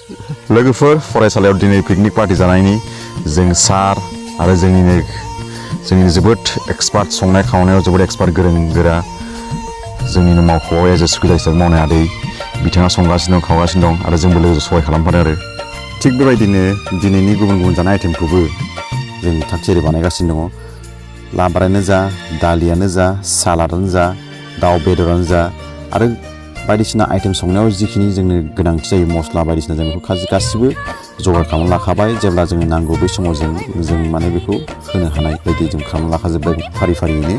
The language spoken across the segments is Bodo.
लोगोफोर फरायसालियाव दिनै पिकनिक पार्टी जानायनि जों सार आरो जोंनि जोबोद एक्सपार्ट संनाय खावनायाव जोबोद एक्सपार्ट गोरों गोरा जोंनिनो मावख'आव एज ए सुखिदार मावनाय आदै बिथाङा संगासिनो दं खावगासिनो दं आरो जोंबो लोगोसे सहाय खालामफादों आरो थिग बेबायदिनो दिनैनि गुबुन गुबुन जानाय आइटेमखौबो जों थाग थियारि बानायगासिनो दङ लाब्रायानो जा दालियानो जा सालादानो जा दाउ बेदरानो जा आरो बायदिसिना आइटेम संनायाव जिखिनि जोंनो गोनांथि जायो मस्ला बायदिसिना जों बेखौ गासिबो जगार खालामना लाखाबाय जेब्ला जोंनो नांगौ बै समाव जों माने बेखौ होनो हानाय बायदि जों खालामना लाखाजोब्बाय फारि फारियैनो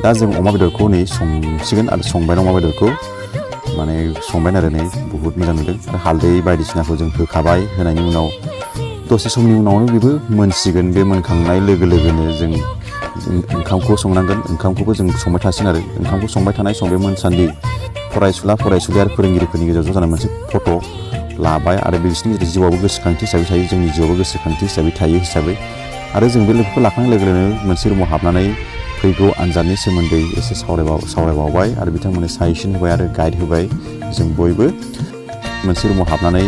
दा जों अमा बेदरखौ नै संसिगोन आरो संबाय अमा बेदरखौ माने संबाय आरो नै बुहुत मोजां नुदों आरो हालदै बायदिसिनाखौ जों होखाबाय होनायनि उनाव दसे समनि उनावनो बेबो मोनसिगोन बे मोनखांनाय लोगो लोगोनो जों ओंखामखौ संनांगोन ओंखामखौबो जों संबाय थासिगोन आरो ओंखामखौ संबाय थानाय सम बे मोनसान्दि फरायसुलि आरो फोरोंगिरिफोरनि गेजेराव ज' जानाय मोनसे फट' लाबाय आरो बिसोरनि जिउआवबो गोसोखांथि हिसाबै थायो जोंनि जिउआवबो गोसोखांथि हिसाबै थायो हिसाबै आरो जों बे लोगोखौ लाखांनाय लोगो लोगोनो मोनसे रुमाव हाबनानै फैगौ आनजादनि सोमोन्दै एसे सावरायबावबाय आरो बिथांमोननो साजेसन होबाय आरो गाइड होबाय जों बयबो मोनसे रुमाव हाबनानै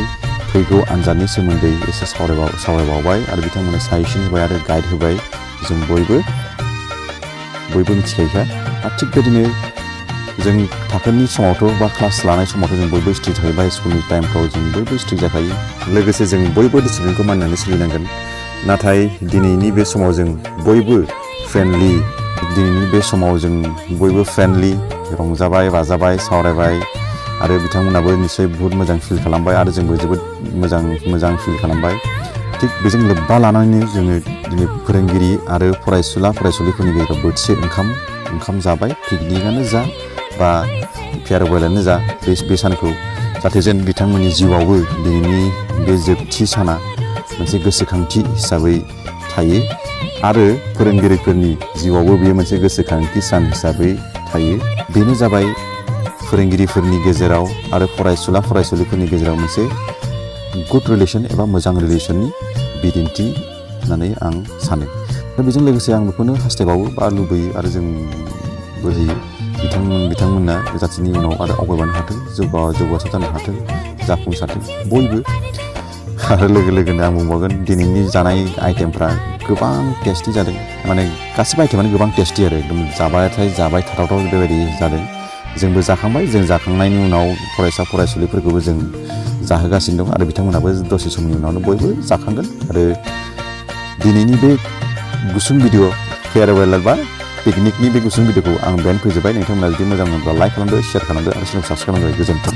फैगौ आनजादनि सोमोन्दै एसे सावरायबावबाय आरो बिथांमोननो साजेसन होबाय आरो गाइड होबाय जों बयबो मिथिखायोखा आरो थिग बेबायदिनो जों थाखोनि समावथ' बा क्लास लानाय समावथ' जों बयबो स्ट्रिक्ट थायो बा स्कुलनि टाइमफ्राव जों बयबो स्ट्रिक्ट जाखायो लोगोसे जों बयबो डिसिप्लिनखौ मानिनानै सोलिनांगोन नाथाय दिनैनि बे समाव जों बयबो फ्रेन्डलि रंजाबाय बाजाबाय सावरायबाय आरो बिथांमोनाबो निस्सय बहुत मोजां फिल खालामबाय आरो जोंबो जोबोद मोजां फिल खालामबाय थिग बेजों लोब्बा लानानैनो जोङो दिनै फोरोंगिरि आरो फरायसुलिफोरनि गेजेराव बोथिसे ओंखाम जाबाय पिकनिकआनो जा बा फेयारवेलानो जा बे सानखौ जाहाथे जेन बिथांमोननि जिउआवबो दिनैनि बे जोबथि साना मोनसे गोसोखांथि हिसाबै थायो आरो फोरोंगिरिफोरनि जिउआवबो बेयो मोनसे गोसोखांथि सान हिसाबै थायो बेनो जाबाय फोरोंगिरिफोरनि गेजेराव आरो फरायसुलिफोरनि गेजेराव मोनसे गुड रिलेसन एबा मोजां रिलेसननि बिदिन्थि होननानै आं सानो दा बेजों लोगोसे आं बेखौनो हास्थायबावो बा लुबैयो आरो जों बोहैयो बिथांमोना जाथिनि उनाव आरो आवगायबानो हाथों जौगासार जानो हाथों जाफुंसारथों बयबो आरो लोगोनो आं बुंबावगोन दिनैनि जानाय आइटेमफ्रा गोबां टेस्टि जादों माने गासिबो आइटेमानो गोबां टेस्टि आरो एकदम जाबाय थाथावथाव बेबायदि जादों जोंबो जाखांबाय जों जाखांनायनि उनाव फरायसुलिफोरखौबो जों जाहोगासिनो दं आरो बिथांमोनाबो दसे समनि उनावनो बयबो जाखांगोन आरो दिनैनि बे गुसुं भिडिअ फेयारवेल बा पिकनिकनि बे गुसुं भिडिअखौ आं बेयावनो फोजोबबाय नोंथांमोना जुदि मोजां मोनब्ला लाइक खालामदो शेयार खालामदो आरो साबस्क्राइब खालामदो गोजोन्थों।